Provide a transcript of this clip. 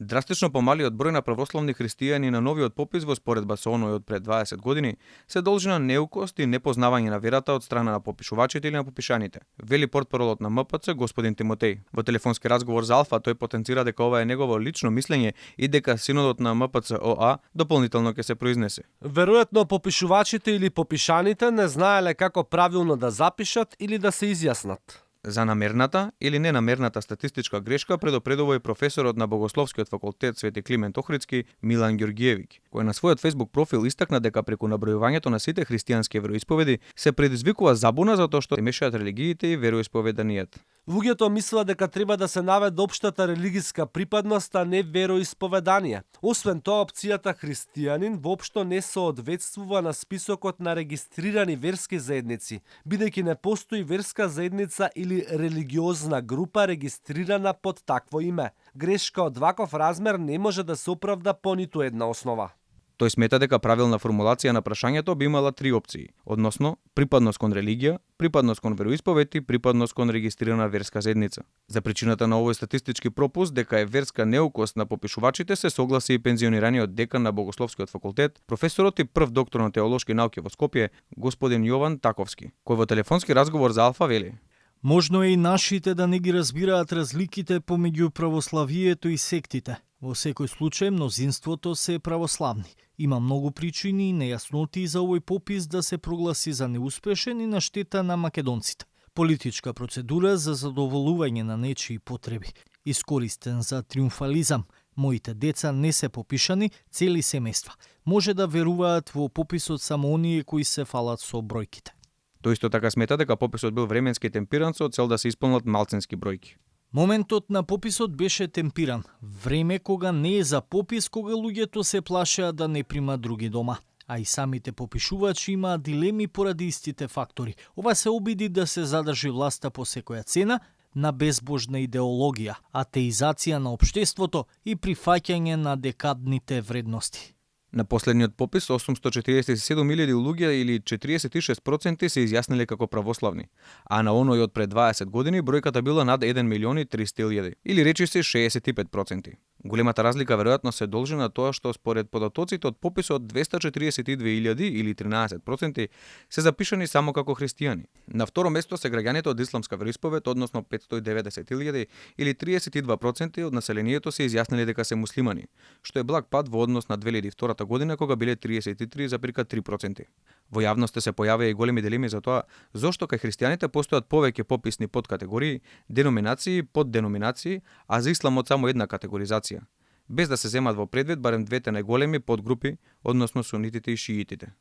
Драстично помалиот број на православни христијани на новиот попис во споредба со оној од пред 20 години се должи на неукост и непознавање на верата од страна на попишувачите или на попишаните, вели портпаролот на МПЦ господин Тимотеј. Во телефонски разговор за Алфа тој потенцира дека ова е негово лично мислење и дека синодот на МПЦ ОА дополнително ќе се произнесе. Веројатно попишувачите или попишаните не знаеле како правилно да запишат или да се изјаснат. За намерната или ненамерната статистичка грешка предупредува и професорот на Богословскиот факултет Свети Климент Охридски Милан Ѓорѓиевиќ, кој на својот Facebook профил истакна дека преку набројувањето на сите христијански вероисповеди се предизвикува забуна затоа што мешаат религиите и вероисповеданијата. Луѓето мислат дека треба да се наведе општата религиска припадност, а не вероисповедание. Освен тоа, опцијата христијанин воопшто не соодветствува на списокот на регистрирани верски заедници, бидејќи не постои верска заедница или религиозна група регистрирана под такво име. Грешка од ваков размер не може да се оправда по ниту една основа. Тој смета дека правилна формулација на прашањето би имала три опции, односно припадност кон религија, припадност кон вероисповед и припадност кон регистрирана верска заедница. За причината на овој статистички пропуст дека е верска неукост на попишувачите се согласи и пензионираниот декан на Богословскиот факултет, професорот и прв доктор на теолошки науки во Скопје, господин Јован Таковски, кој во телефонски разговор за Алфа вели: Можно е и нашите да не ги разбираат разликите помеѓу православието и сектите. Во секој случај, мнозинството се православни. Има многу причини и нејасноти за овој попис да се прогласи за неуспешен и на штета на македонците. Политичка процедура за задоволување на нечии потреби. Искористен за триумфализам. Моите деца не се попишани, цели семејства. Може да веруваат во пописот само оние кои се фалат со бројките. Тој исто така смета дека пописот бил временски темпиран со цел да се исполнат малцински бројки. Моментот на пописот беше темпиран. Време кога не е за попис, кога луѓето се плашеа да не примат други дома. А и самите попишувачи имаат дилеми поради истите фактори. Ова се обиди да се задржи власта по секоја цена на безбожна идеологија, атеизација на општеството и прифаќање на декадните вредности. На последниот попис 847.000 луѓе или 46% се изјасниле како православни, а на оној од пред 20 години бројката била над 1.300.000 или речиси 65%. Големата разлика веројатно се должи на тоа што според податоците од пописот 242.000 или 13% се запишани само како христијани. На второ место се граѓаните од исламска вероисповед, односно 590.000 или 32% од населението се изјасниле дека се муслимани, што е благ пад во однос на 2002 година кога биле 33,3%. Во јавноста се појавија и големи дилеми за тоа зошто кај христијаните постојат повеќе пописни подкатегории, деноминации и подденоминации, а за исламот само една категоризација, без да се земат во предвид барем двете најголеми подгрупи, односно сунитите и шиитите.